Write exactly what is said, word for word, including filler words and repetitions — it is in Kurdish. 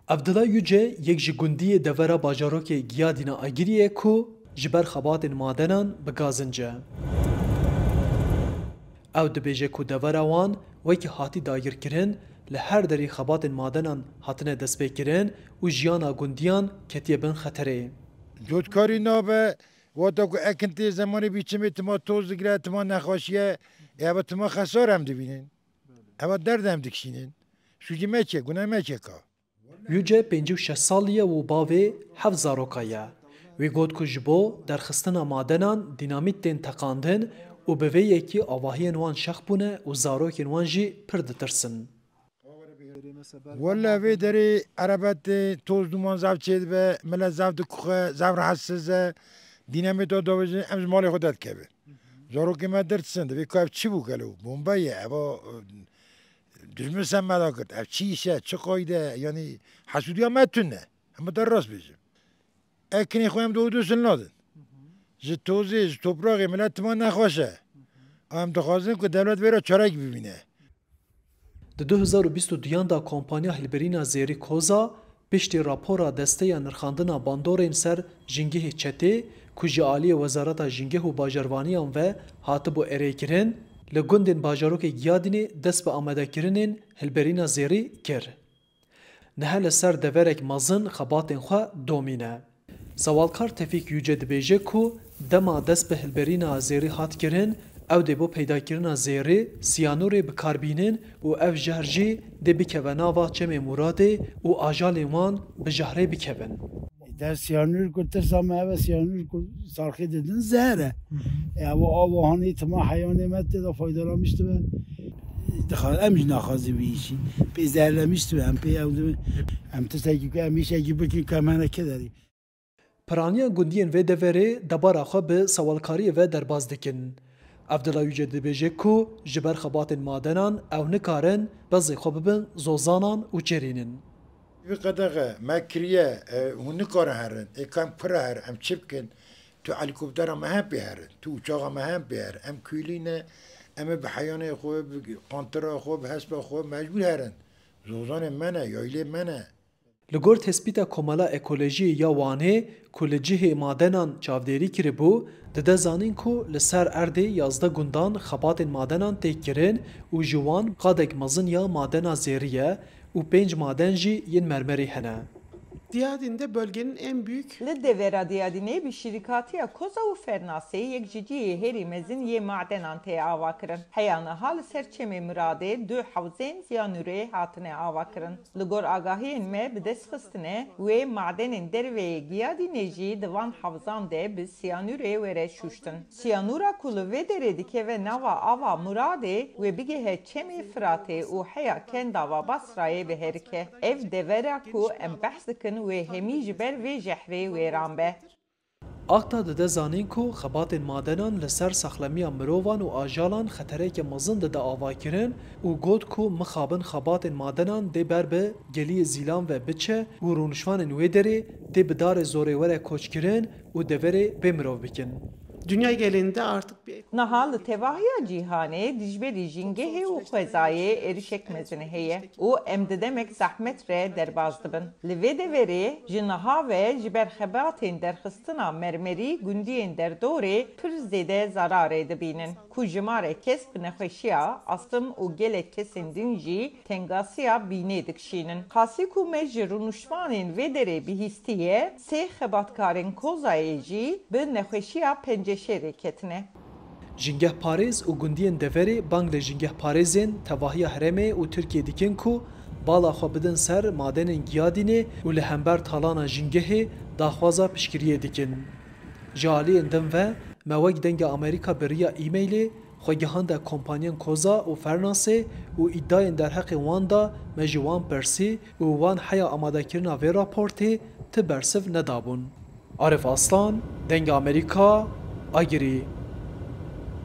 Evdila Yüce yek ji gundiyê devera bajarokê Giyadîna Agiriyê ye ku ji ber xebatên madenan bi gazinc e. Ew dibêje ku devera wan wekî hatî dagirkirin, li her derî xebatên madenan hatine destpêkirin û jiyana gundiyan ketiye bin xeterê. Cotkarî nabe, wata ku ekin tê zemanê bîçimê tima toz digire, tima nexweşiye, ê eva tima xesar em dibînin. Eva derd em dikişînin. Sûcî me çi, gune me çi ka? Yüce pêncî û şeş salî ye û bavê heft zaroka ye. Wî got ku ji bo derxistina madenan dînamît tên teqandin û bi vê yekî avahiyên wan şex bûne û zarokên wan jî pir ditirsin. Wele vê derê erebet e, toz duman zaf çêdibe, milet zaf dikuxe, zaf rehetsiz e. Dînamît o davêjin, em ji malê xwe derdikevin. Zarokê me derdisin, divê ka ev çi bû gelo? Bombe ye, eva, e, dijmin ser me da girt. Ev çi îş e, çi qayde? Yanî hesûdiya me tune. Em te rast bêjim. Ekinê xwe em dodûsin nadin. Ji tozê, ji topraxê milet tima nexweş e. Em dixwazin ku dewlet vê re çarek bibîne. Di du hezar û bîst û duyan de kompanya hilberîna zêrî Koza piştî rapora Desteya Nirxandina Bandorên ser Jingehê Çetê ku ji aliyê Wezareta Jingeh û Bajarvaniyan ve hatibû erêkirin, li gundên bajarokê Giyadînê dest bi amadekirinên hilberîna zêrî kir. Niha li ser deverek mezin xebatên xwe domîne. Sewalkar Tefîk Yüce dibêje ku dema dest bi hilberîna zêrî hat kirin, ew dê bo peydakirina zêrî, siyanûrê bi kar bînin û ev jehr jî dê bikeve nava çemê Muradê û ajalên wan bi jehrê bikevin. Der siyanûr ku tirsa me ev e, siyanûr ku salxê didin zehre. E, ew ava hanê tima heyanê me tê de faydalanmiş dibe. Dixa-, em jî naxwazî vî îşî. Pê zehirlemiş dibe, em pê ew dibe. Em tiştekî ku em îşekî bikin ku em heneke derî. Piraniya gundiyên vê deverê debara xwe bi sewalkariyê ve derbas dikin. Evdila Yüce dibêje ku ji ber xebatên madenan ew nikarin bezê xwe bibin zozanan û çêrînin. Vî qedexe me kiriye, e, hûn nikarin herin, ê ka em kure herin, em çi bikin? Tu helîkoptera me hem pê herin, tu uçaxa me hem pê herin, em kûlî ne, em ê bi heyanê xwe, bi qantira xwe, bi hespa xwe mecbûr herin. Zozanê me ne, yaylê me ne. Li gor tespîta Komela Ekolojiyê ya Wanê ku li cihê madenan çavdêrî kiribû, dide zanîn ku li ser erdê yazdeh gundan xebatên madenan tê kirin û ji wan qadek mezin ya madena zêrî ye û pênc maden jî yên mermerî hene. Diyadin de bölgenin en büyük Li devera Diyadinê bi şirîkatiya Koza û Fernasê yek ji cihê herî mezin yê madenan tê ava kirin. Heya niha li ser çemê Miradê du hewzên siyanûrê hatine ava kirin. Li gor agahiyên me bi dest xistine, wê madenên derveyê Giyadînê jî di van hewzan de bi siyanûrê were şûştin. Siyanûra ku li vê derê dikeve nava ava Muradê, wê bigehe çemê Firatê û heya kendava Basrayê biherike. Ev devera ku em behs dikin, wê hemî ji ber vê jehrê wêran be. Akta dide zanîn ku xebatên madenan li ser saxlemiya mirovan û ajalan xetereke mezin dide avakirin û got ku mixabin xebatên madenan dê ber bi geliyê Zîlan ve biçe û rûnişvanên wê derê dê bi darê zorê were koçkirin û deverê bê mirov bikin. Dünya genelinde artık bir Niha li tevahiya cîhanê dijberî jîngehê û xwezayê êrişek mezin heye û em di demek zehmet re derbas dibin. Li vê deverê ji niha ve ji ber xebatên derxistina mermerî gundiyên derdorê pir zêde zerarê dibînin, ku jimarek kes bi nexweşiya astim û gelek kesên din jî tengasiya bînê dikişînin. Qasî ku me ji rûniştvanên vê derê bihîstiye, sê xebatkarên Kozayê jî bi nexweşiya penceşêrê ketine. Jîngehparêz û gundiyên deverê bang li jîngehparêzên tevahiya herêmê û Tirkiyê dikin ku bala xwe bidin ser madenên Giyadînê û li hember talana jîngehê daxwaza piştgiriyê dikin. Ji aliyên din ve me wek Dengê Amerîka bi riya e-mailê xwe gihande kompanyên Koza û Fernasê û îdiayên derheqê wan da me ji wan pirsî û wan heya amadekirina vê raportê ti bersiv nedabûn. Arif Aslan, Dengê Amerîka, Agirî.